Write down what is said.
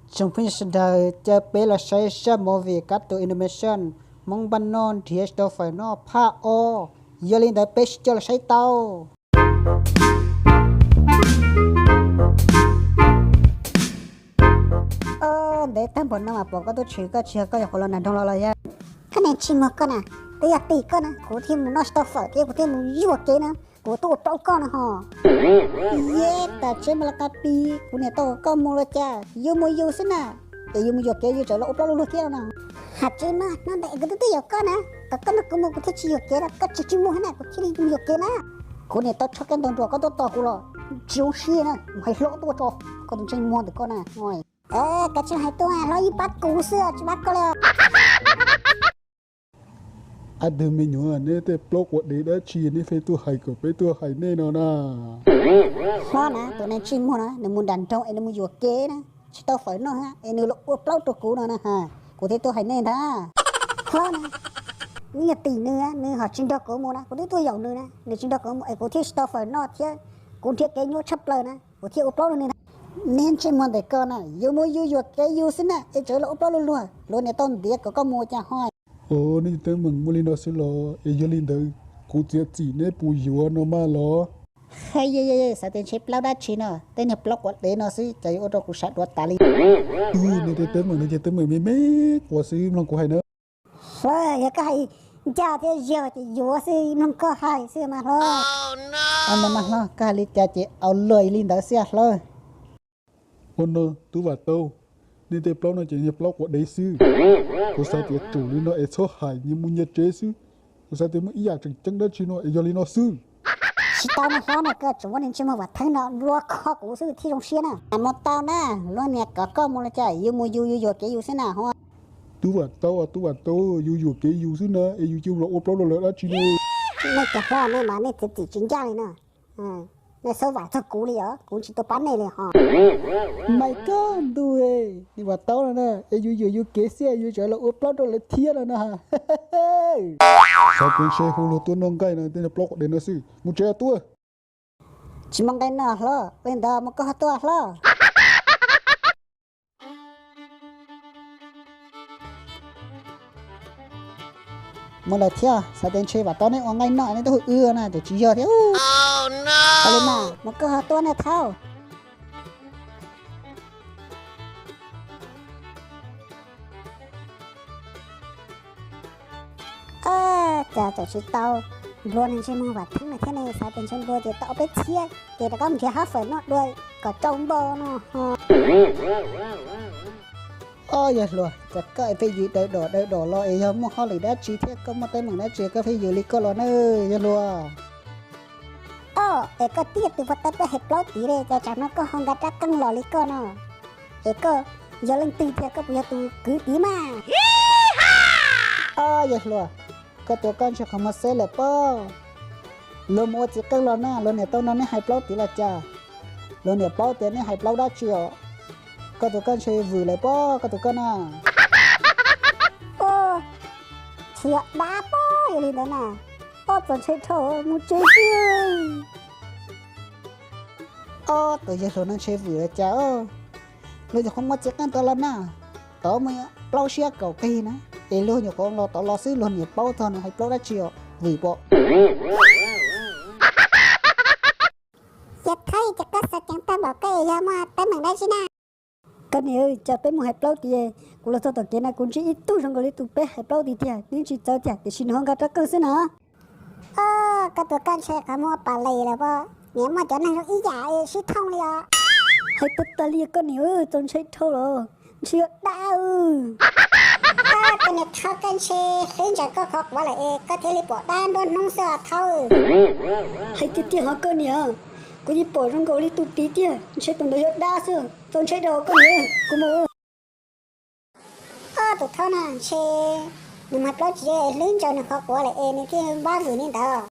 Tsoom phooj ywg sawv daws, caw peb los saib zaj movie kab tus animation Hmoob Npaj Noj nrhiav tsis tau fawm noj phaj ob. Yog li ntawd peb sib coj los saib tau. Ntev tag npaum no mas pom koj tuaj tshwm koj tsis yog koj yog qhuav los nram nroog los los yog? Koj niag ntsej muag koj na, twb yog tim koj na kuv thiaj mus noj tsis tau fawm thiab kuv thiaj mus yuam kev na, kuv tuaj ua plaub koj no ho. Yeb, tas tseeb mas laj qab pib, kuv niam tau kom koj mus los cas, yus mus yus xwb na, es yus mus yuam kev yus tseem los ua plaub luag luag thiab no na. Has tseeb mas, hnub ntawd es kuv twb twb yaum koj na, kom koj nrog kuv mus kuv thiaj tsis yuam kev na, koj tsis tsis mus hab na kuv thiaj li mus yuam kev na. Kuv niam tau tshaj kab ntawd nruam koj tuaj tos kuv los tsis zoo siab na, mus hais hlob tuaj tso, koj tus ntsej muag ntawm koj na. Kav tsij hais tuaj, hlob yeej pab kuv xwb tsis pab koj li. Ab tug me nyuam, neb tej plaub quav dev dab tsi neb pheej tuaj hais kom peb tuaj hais nej no na? Hlob na, tus neeg ntsej muag no nws mus nram nroog es nws mus yuam kev na, tsis tau fawm noj es nws los ua plaub rau kuv no na, kuv thiaj tuaj hais nej ntag. Hlob na, neb yog tim nws, nws ho tsis nrog kuv mus na, kuv twb tuaj yaum nws na, nws tsis nrog kuv mus es kuv thiaj tsis tau fawm noj thiab, kuv nrhiav kev nyuaj tshaj plaws na, kuv thiaj ua plaub rau nws ntag. Neb ntsej muag ntawm koj na, yus mus yus yuam kev yus xwb na, es tseem los ua plaub luag luag, luag niam tau ntiav kom koj mus cas ho. Os, nej cov teeb meem muaj li no xwb los? Es yog li ntawd kuv txiav txim neb puas yuav no mas los? Hais, xav tias ntshe plaub dab tsi no, tej niag plaub quav dev no xwb ces yuav ua rau kuv sawv duav tas li. Tus nej tej teeb meem no ces teeb meem me me quas xwb, mloog kuv hais na. Hlob, yog koj hais ncaj thiab yog ces yuav xwb, mloog koj hais xwb mas hlob. Ua no mas hlob, koj hais li cas ces ua luaj li ntawd xwb hlob. Ua no tub Vam Tau, nej tej plaub no ces yog plaub quav dev xwb. Kuv xav tias tsum li no es txhob hais, nyias mus nyias tsev xwb. Kuv xav tias muaj ib yam tseem ceeb dab tsi no es yog li no xwb. Tsis tau no hlob na, koj tsuas muab niag ntsej muag Vam Theeb no nplua kho kuv xwb thiaj zoo siab na. Mus tau na, luag niam kom koj mus los cas, yus mus yus, yus yuam kev yus xwb na hlob. Tub Vam Tau, tub Vam Tau, yus yuam kev yus xwb na es yus cia los ua plaub rau lawv dab tsi ne? Nej cov hlob nej mas nej txiav txim tsis ncaj li no. Nej xav vam txog kuv li os, kuv tsis tuaj pab nej li ho. Mas koj ntuj, niag Vam Tau no na, es yus yuam yus kev xwb yus tseem los ua plaub rau lawv thiab no na. Xav tias ntshe hu luag tuaj noj nqaij no tej niag plaub quav dev no xwb, mus tsev tuaj. Tsis muaj nqaij noj hlob, ua li ntawd mus koj ho tuaj hlob. Mus lawm thiab, xav tias ntshe Vam Tau neb ua nqaij noj neb tuaj hu wb na, ces tsis yog thiab. Ua li mas mus koj ho tuaj nej thaub. Cas txawm tsis tau nplua niag ntsej muag Vam Theeb no thiab ne, xav tias ntshe nplua ces tau peb txhiab ces rov qab nrhiav hab fawm noj dua kom tsau npo no ho. Ob yawg hluas, cas koj pheej yws daws dom daws dom los es yog muaj hauj lwm dab tsi thiab koj muaj teeb meem dab tsi koj pheej yws li koj los na yawg hluas? Ob, es koj twb yog tus ua tau peb hais plaub tid li, cas tsam no koj ho nqa rab qeej los li koj no? Es koj yog leej twg thiab, koj puas yog tus kwv tid mas? Ob yawg hluas, koj tus koj ntshe qhov muag xeb lawm pob. Luag mus ua txiv qeej los na, luag niam tau no neb hais plaub tid los cas? Luag niam paub tias neb hais plaub dab tsi os. Koj tus koj ntshe vwm lawm pob, koj tus koj na. Tsis yog dab pob, yog li ntawd na, ob txaus ntshai dhau, mus tsev xwb. Ob, tus yawg hluas no ntshe vwm los cas. Luag nyuam qhuav muaj txiv qeej tau los na, tod muaj plaub siab kaum qig na, es luag nyuam qhuav los tod los xwb luag niam paub txog nws hais plaub dab tsi os, vwm pob. Yawg Theeb, ces koj xav ceev tag npaum koj es yog muaj teeb meem dab tsi na? Koj niam, cas peb mus hais plaub tid, kuv los txog tom kev na kuv ntsib ib tug zoo nkaus li tus peb hais plaub tid tiag, nws tsis txawv tiag tiam sis nws ho nqa rab qeej xwb na. Ob, koj tus koj ntshe qhov muag pas les lawm pob, niam muaj cov neeg zoo ib yam sib thooj li os. Hais tag tas li koj niam, txaus ntshai dhau los, ntshe yog dab. Koj niam, thaub koj ntshe hlwb ntsaws koj qhov quav lawm es koj thiaj li pom dab nruab hnub xwb os thaub. Hais tiag tiag hov koj niam, kuv yeej pom zoo nkaus li tus tid tiag, ntshe tus ntawd yog dab xwb, txaus ntshai dhau koj niam, kuv mus. Ob, tus thaub no ntshe nws mus hais plaub tsis yog hlwb ntsaws nws qhov quav lawm es nws thiaj npab vwm li ntawd.